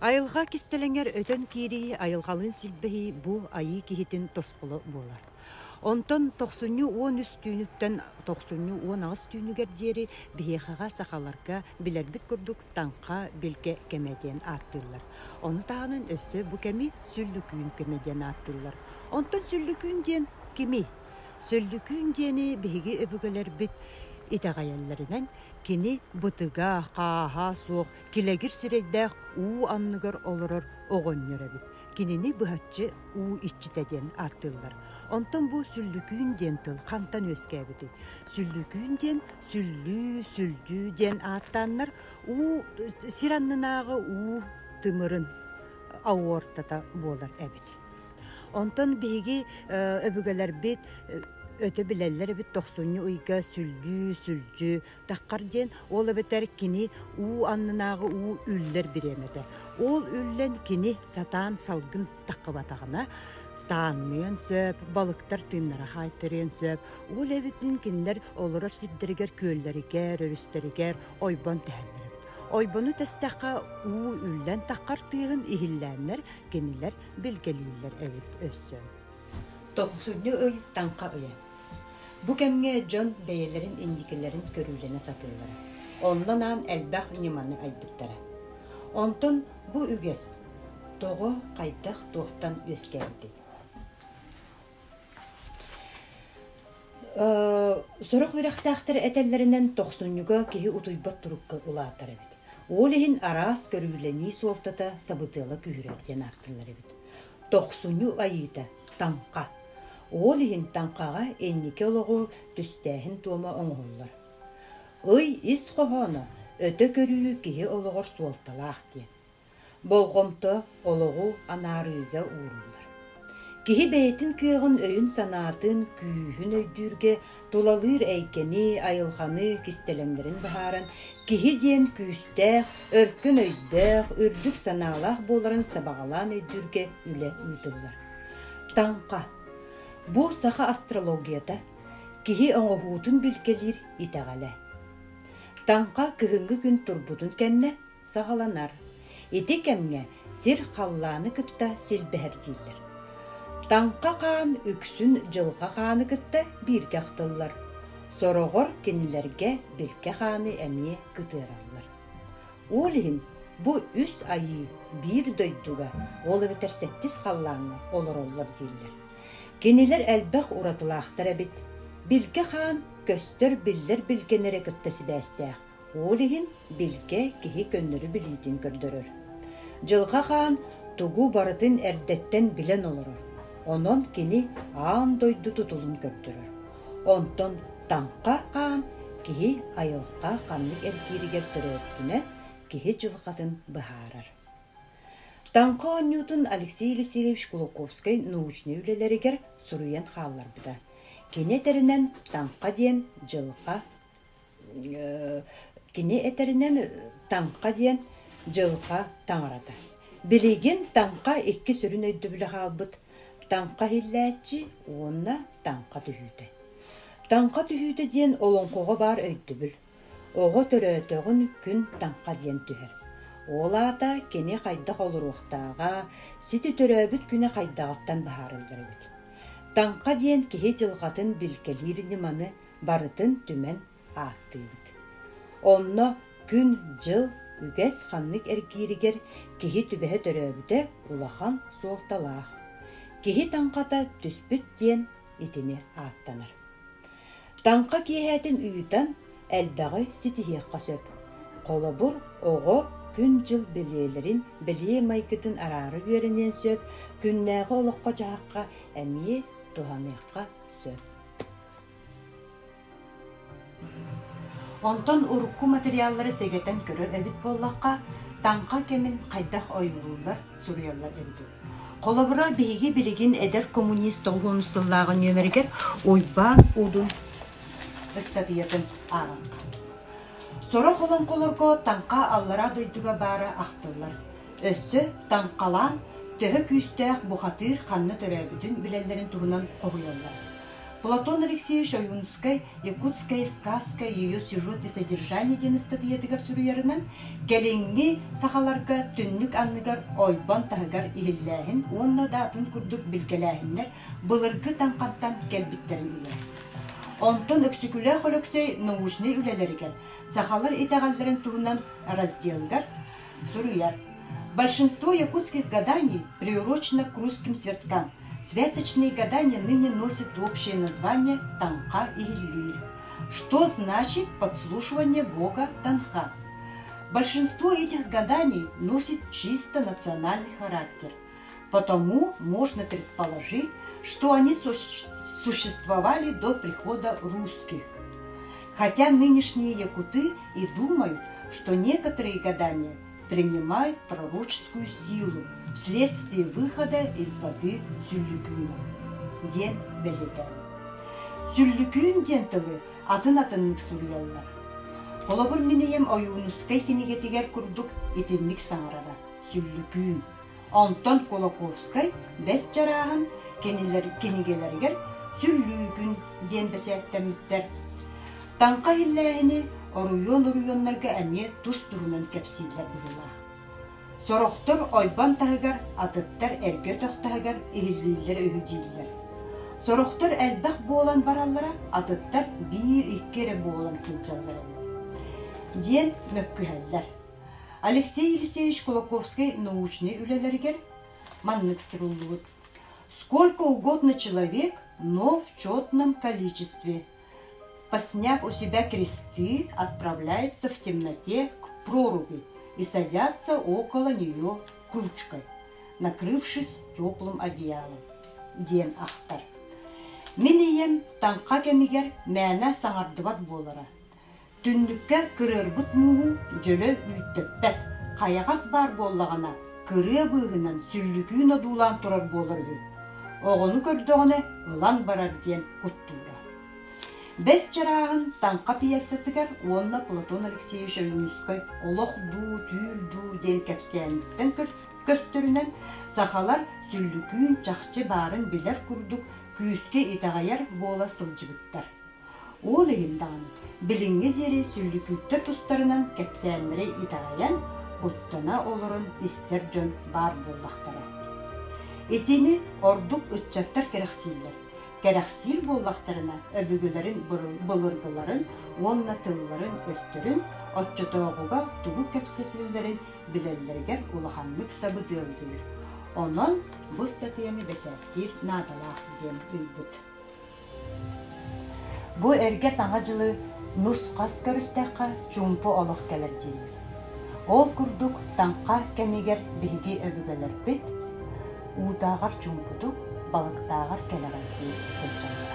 Айылҕа кистэлэҥэр өтөн киирии, айылҕалыын силбэһии бу айыы киһитин тосхоло буолар. Онтон тохсунньу 13 түүнүттэн тохсунньу 18 түүнүгэр диэри биһиэхэҕэ сахаларга билэрбит курдук таҥха билгэ кэмэ диэн ааттыыллар. Ону таһынан өссө бу кэми сүллүкүүн кэмэ диэн ааттыыллар. Онтон сүллүкүүн диэн кимий? Сүллүкүүн диэни биһиги өбүгэлэрбит итэҕэйэллэринэн кини бытыга, хааһа суох, килэгир сирэйдээх уу анныгар олорор оҕонньор эбит. Кинини быһаччы уу иччитэ диэн ааттыыллар. Онтон бу сүллүкүүн диэн тыл хантан үөскээбитий? Сүллүкүүн диэн сүллүү, сүлдүү диэн ааттааннар уу сир аннынааҕы уу тымырын аортата буолар эбит. Онтон биһиги өбүгэлэрбит өтө билэллэр эбит тохсунньу ыйга сүллүү, сүлдьү таххар диэн, ол эбэтэр кини уу аннынааҕы уу үллэр бириэмэтэ. Ол үллэн кини сатаан салгын таххыбатаҕына таанныан сөп, балыктар тыыннара хаайтарыан сөп. Ол эбитин кинилэр олорор сирдэригэр, күөллэригэр, өрүстэригэр ойбон тэһэллэр эбит. Ойбону тэстэххэ уу үллэн таххар тыаһын иһиллээннэр кинилэр билгэлииллэр эбит өссө. Тохсунньу ый таҥха ыйа. Бу кэмҥэ дьон бэйэлэрин инникилэрин көрүүлэнэ сатыыллара. Онно анаан элбэх ньыманы айбыттара. Онтон бу үгэс тоҕо, хайдах, туохтан үөскээбитий? Сорох үөрэхтээхтэр этэллэринэн, тохсунньуга киһи утуйбат турукка улаатар эбит. Ол иһин араас көрүүлэнии суолтата сабыдыала күүһүрэр диэн ааттыыллар эбит. Тохсунньу айыыта таҥха. Ол иһин таҥхаҕа инники олоҕу түстээһин туома оҥоһуллар. Ый ис хоһооно өтө көрүү киһи олоҕор суолталаах диэн. Болҕомто олоҕу анаарыыга ууруллар. Киһи бэйэтин кыаҕын өйүн-санаатын, күүһүн өйдүүргэ, тулалыыр эйгэни, айылҕаны кистэлэҥнэрин быһааран, киһи диэн күүстээх, өркөн өйдөөх, үрдүк санаалаах буоларын сабаҕалаан өйдүүргэ үлэ ыытыллар. Таҥха. Бу саха астрологията, киһи оҥоһуутун билгэлиир итэҕэлэ. Таҥха кыһыҥҥы күн турбутун кэннэ саҕаланар. Ити кэмҥэ сир халлааны кытта силбэһэр дииллэр. Таҥха хаан үксүн дьылҕа хааны кытта бииргэ ахтыллар. Сороҕор кинилэргэ билгэ хааны эмиэ кытыараллар. Ол иһин бу үс айыы биир дойдуга, ол эбэтэр сэттис халлааҥҥа олороллор дииллэр. Кинилэр элбэх уратылаахтар эбит. Билгэ хаан көстөр-биллэр билгэни эрэ кытта сибээстээх. Ол иһин билгэ киһи көннөрү билиитин көрдөрөр. Дьылҕа хаан тугу барытын эрдэттэн билэн олорор, онон кини аан дойду тутулун көрдөрөр. Онтон таҥха хаан киһи айылҕа ханнык эргииригэр төрөөбүтүнэн киһи дьылҕатын быһаарар. Таҥха оонньуутун Алексей Елисеевич Кулаковскай научнай үлэлэригэр суруйан хаалларбыта. Кини этэринэн таҥха диэн дьылҕа Кини этэринэн, таҥха диэн дьылҕа таҥарата. Билигин таҥха икки сүрүн өйдөбүлэ хаалбыт: таҥха иһиллээччи уонна таҥха түһүүтэ. Таҥха түһүүтэ диэн олоҥхоҕо баар өйдөбүл. Оҕо төрөөтөҕүн күн таҥха диэн түһэр. Ол аата кини хайдах олоруохтааҕа, сити төрөөбүт күнэ хайдаҕыттан быһаарыллар эбит. Таҥха диэн киһи дьылҕатын билгэлиир ньыманы барытын түмэн ааттыыбыт. Онно күн-дьыл, үгэс ханнык эргииригэр киһи түбэһэ төрөөбүтэ улахан суолталаах. Киһи таҥхата түспүт диэн итини ааттанар. Таҥха киэһэтин ыытан элбэҕи ситиһиэххэ сөп. Холобур, оҕо күн-дьыл бэлиэлэрин, бэлиэ майгытын араара үөрэниэн сөп, күннээҕи олоххо-дьаһахха эмиэ туһаныахха сөп. Онтон урукку материаллары сэгэтэн көрөр эбит буоллахха, таҥха кэмин хайдах ойуулууллар, суруйаллар эбитий? Холобура, биһиги билигин эдэр коммунист тоҕус сыллааҕы нүөмэригэр Уйбаан Удун ыстатыйатын ааҕыахха. Сорох олоҥхолорго таҥха аллараа дойдуга баара ахтыллар. Өссө таҥхалаан төһө күүстээх бухатыыр ханна төрөөбүтүн билэллэрин туһунан хоһуйаллар. Платон Алексеевич Ойуунускай «Якутская сказка. Ее сюжет и содержание» диэн ыстатыйатыгар суруйарынан, кэлиҥҥи сахаларга түннүк анныгар ойбон таһыгар иһиллээһин уонна да атын курдук билгэлээһиннэр былыргы таҥхаттан кэлбиттэрин ыйар. Онтон Өксөкүлээх Өлөксөй научнай үлэлэригэр сахалар итэҕэллэрин туһунан разделыгар суруйар. Большинство якутских гаданий приурочено к русским цветкам. Святочные гадания ныне носят общее название «Танха» и «Лир». Что значит подслушивание бога Танха? Большинство этих гаданий носит чисто национальный характер. Потому можно предположить, что они существовали до прихода русских. Хотя нынешние якуты и думают, что некоторые гадания принимают пророческую силу вследствие выхода из воды сүллүкүүнэ диэн бэлиэтээбит. Сүллүкүүн диэн тылы атын-атыннык суруйаллар. Холобур, мин ийэм Ойуунускай кинигэтигэр курдук итинник саҥарара сүллүкүүн. Онтон Кулаковскай бэс чарааһын кинилэр кинигэлэригэр сүллүүкүн диэн бэчээттэммиттэр. Таҥха иһиллээһини оруйуон-оруйуоннарга эмиэ тус-туһунан кэпсииллэр быһыылаах. Сорохтор ойбон таһыгар, атыттар эргэ өтөх таһыгар иһиллииллэр үһү дииллэр. Сорохтор элбэх буолан бараллара, атыттар биир-икки эрэ буолан сылдьаллар эбит диэн мөккүһэллэр. Алексей Елисеевич Кулаковскай научнай үлэлэригэр маннык суруллубут: «Сколько угодно человек, но в четном количестве. Посняв у себя кресты, отправляются в темноте к проруби и садятся около нее кучкой, накрывшись теплым одеялом» диэн ахтар. Мин ийэм таҥха кэмигэр мээнэ саҥардыбат буолара. Түннүккэ кырыарбыт мууһу дьөлө үүттэппэт, хайаҕас баар буоллаҕына, кырыа быыһынан сүллүкүүн одуулаан турар буолар үһү. Оҕону көрдөҕүнэ ылан барар диэн куттуура. Бэс чарааһын Таҥха пьесатыгар уонна Платон Алексеевич Ойуунускай «Олох дуу, түүл дуу» диэн кэпсээниттэн көстөрүнэн, сахалар сүллүкүүн чахчы баарын билэр курдук күүскэ итэҕэйэр буола сылдьыбыттар. Ол иһин даҕаны билиҥҥи диэри сүллүкүүттэр тустарынан кэпсээннэри итэҕэйэн, куттана олорон истэр дьон баар буоллахтара. Итини ордук ыччаттар кэрэхсииллэр. Кэрэхсиир буоллахтарына, өбүгэлэрин былыргыларын уонна тылларын-өстөрүн, оччотооҕуга тугу кэпсэтэллэрин билэллэригэр улаханнык сабыдыаллыыр. Онон бу ыстатыйаны бэчээттиир наадалаах диэн ыйбыт. Бу эргэ Саҥа дьылы нус-хас көрүстэххэ чуумпу олох кэлэр дииллэр. Ол курдук Таҥха кэмигэр биһиги өбүгэлэрбит уутааҕар чуумпутук, балыктааҕар кэлэҕэйдии сылдьаллар.